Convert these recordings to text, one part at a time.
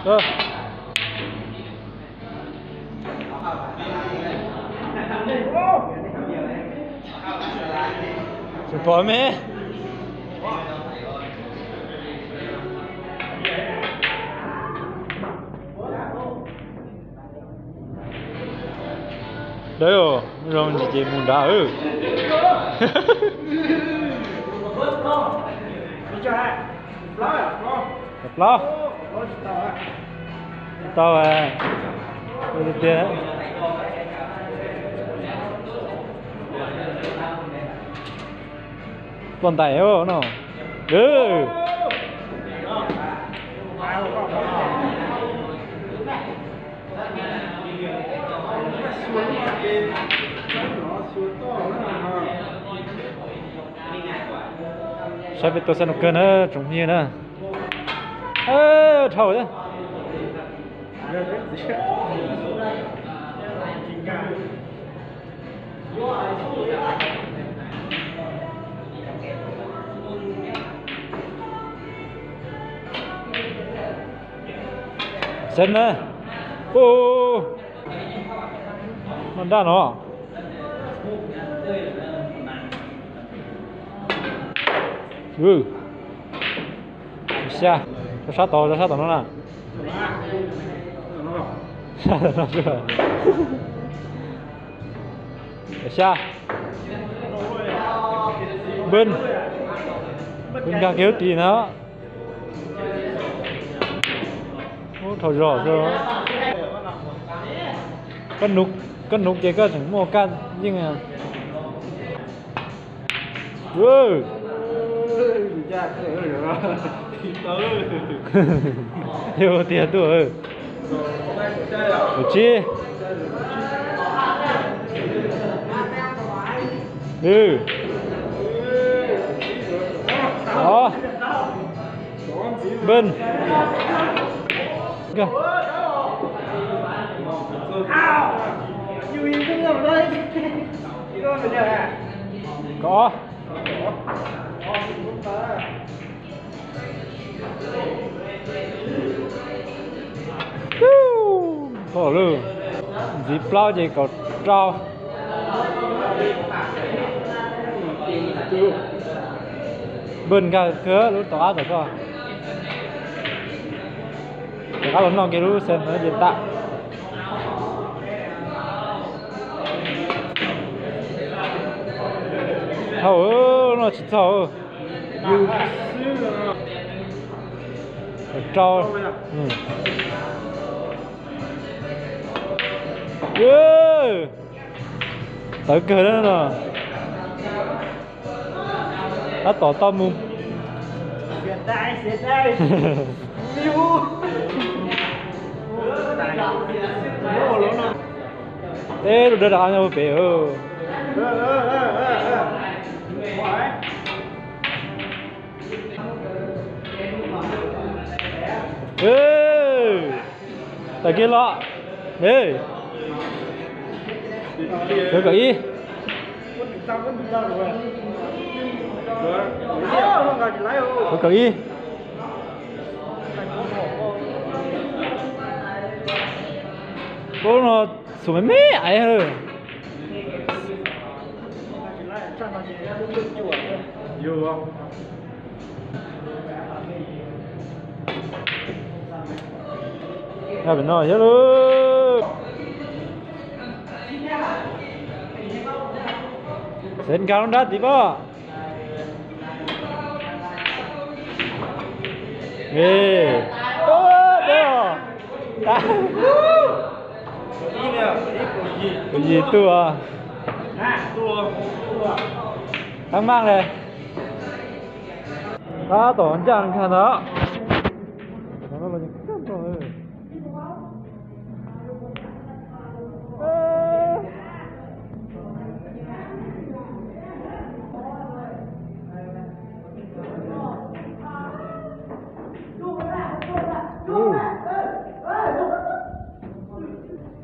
Tsis pom me. Dawb, zoo ces mus nrad. Plaub. Tau tiag. Ploj ntais no. Saib peb tuaj saib no kawg na tsoom phooj ywg na. Dhau thiab. Xeeb na. Ub, no daj no. Xya, rau sab tod, rau sab tod no na. Xya. Npwj, npwj nkag kiag lub ris na. Ub, dhau zog xwb. Koj nuv ces koj tseem muaj kaj yeej. Yog tiag tuaj. Kaum tsib. Npwj. Kaum ob. Ntxiv plaub ces kaum rau. Npwj nkag kawg lub tom qab tom koj. Tom qab los noj kiag lub xeeb no ces tag. Thaum no tsis txog. Rau. Tawv kawg na no. Tab tom toj mus. Eb, lub dawb rov qab nyob pem. Tawm kiag los. Sawv kaum ib. Sawv kaum ib. Pab no xum me me aiv. Pem no thiab lauj. Xeeb nkag lub nrab tid pab. Kaum yim tuaj. Tab maj li. Tab tom ncaj nkag ntag.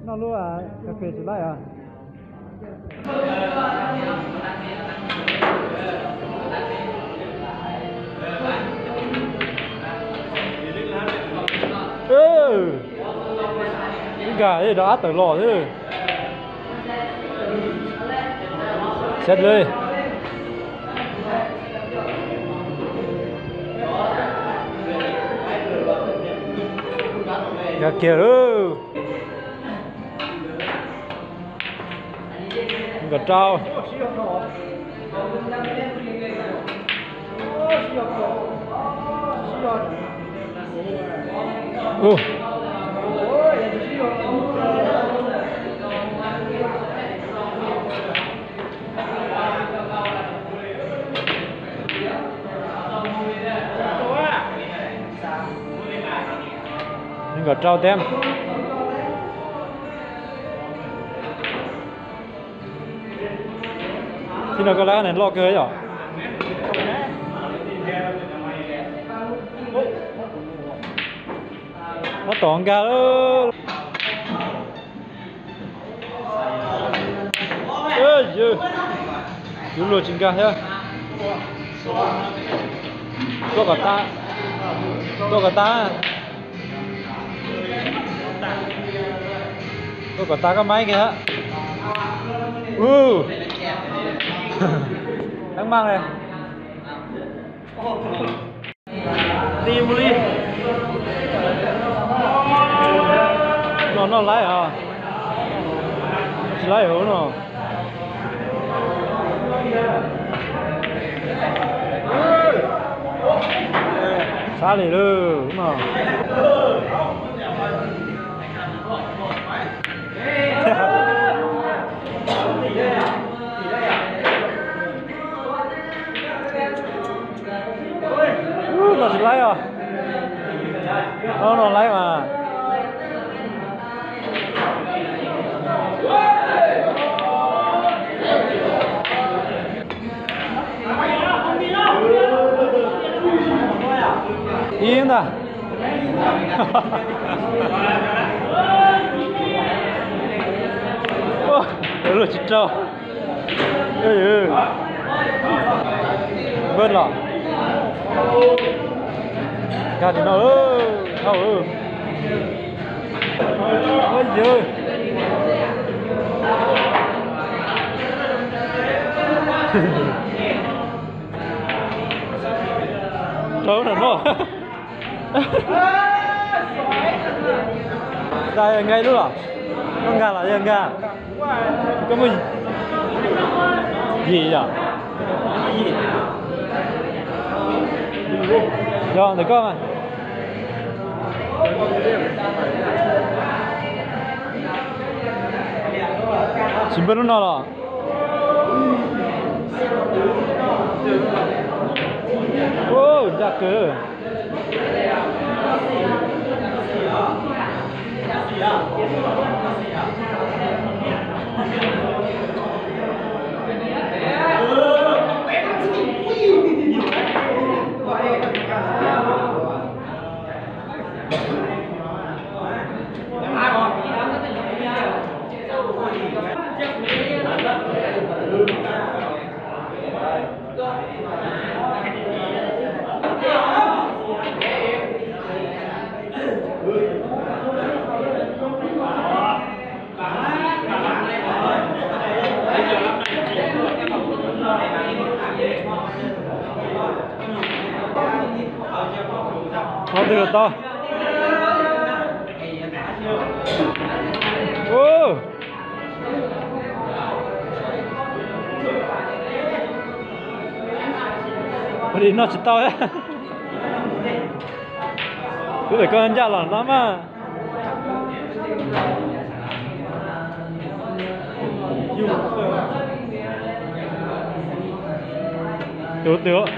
Noj lub kas fes tsis laij os. Nkag rov qab tawm los xwb. Xyov li. Nkag kiag lawm. Nkag rau. Nkag rau thiab. Tib no koj lab ne loj kawg yom. Tab tom nkag lawm. Yus luag tsis nkag thiab. Tuaj kom tas, tuaj kom tas, tuaj kom tas koj maib kiag. Ub, teeb meej li. Ti mus li. No noj laib os. Tsis laib hauv no. Sab li lawm no. Ub, no tsis laib os. No, no laib mas. Ib ntag. Luag tsis rau. Npaj los. Nkag tim no, hau. Ua yawg. Rau no no. Dag yog nkag ib lub los? Koj nkag los yog nkag? Koj muaj yim yom? Yog ntawm koj mas. Tsis npaj lub no los? Ncaj kawg. Ob tug tau. Ua li noj tsis tau. Kuv tawm koj ncaj los no mas. Tus twg?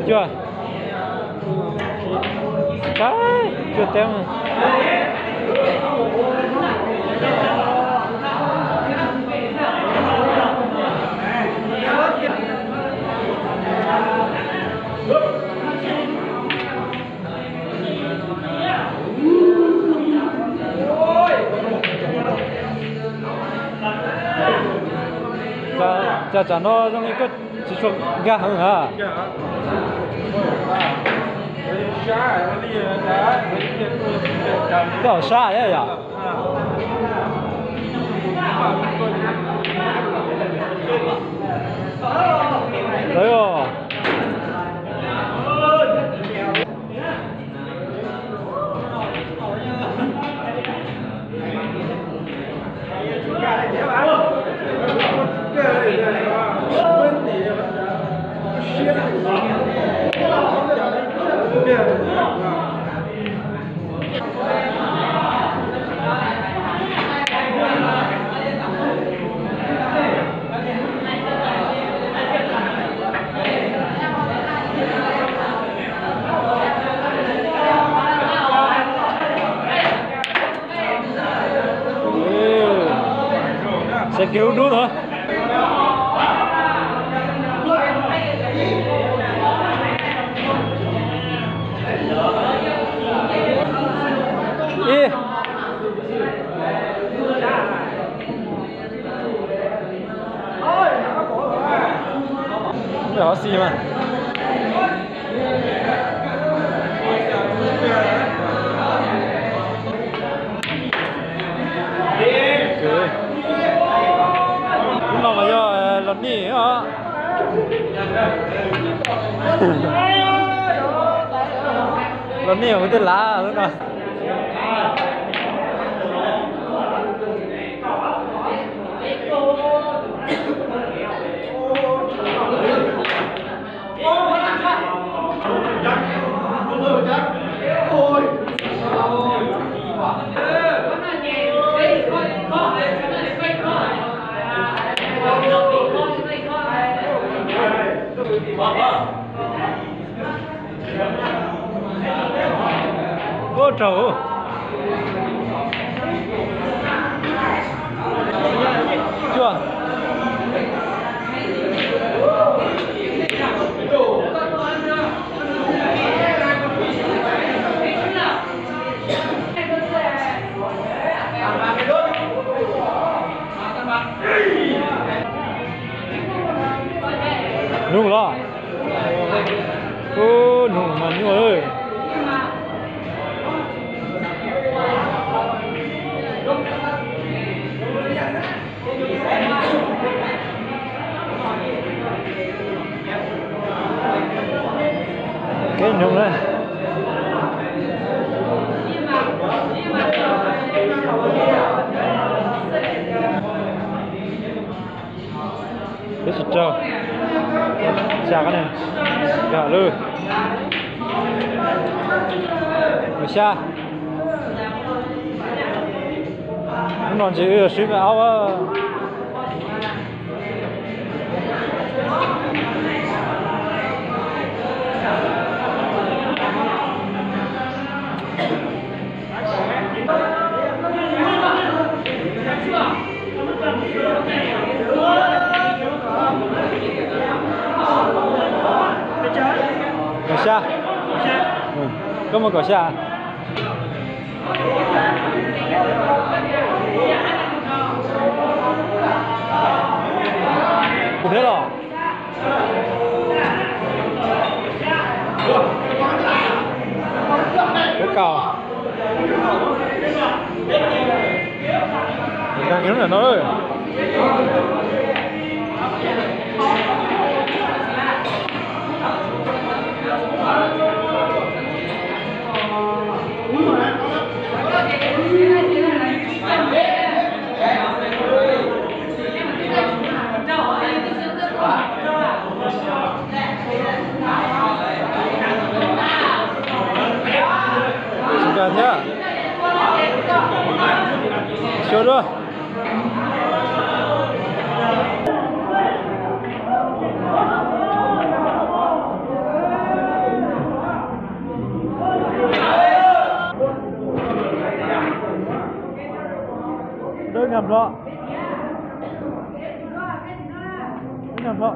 Cuaj. Cuaj teb. Cas tsam no zoo li koj tsis tshua nkag heev na. Koj hom sab thiab yom? Saib kev ub dub no. Ib. Hov xis mas. Lub no mas yog los nij os. Los nij os, kuv twb lav lub no. Ua raug. Cuaj. Nug los. Ub, nug mas nyuaj. Kev nug na. Peb tsis raug. Xya koj ne. Nkag lawm. Mus xya. Hnub no ntshe wb swb me aub. Kaum xya. Koj muaj kaum xya. Kuv thiab los. Kuv kaum. Nkag kiag lub ntawm no. Tsis nkag thiab. Xyuas dua. Dawb nkag nplho. Dawb nkag nplho.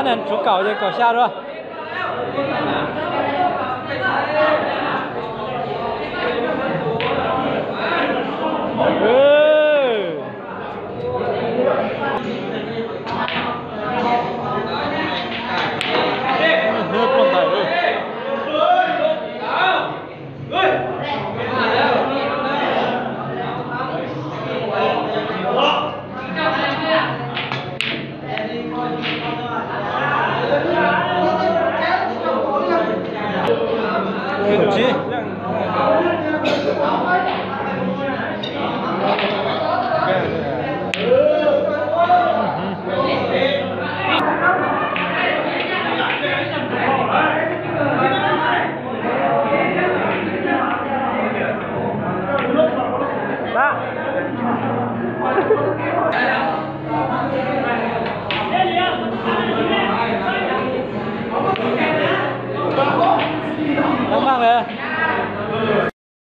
Tshuav kaum ces kaum xya dua.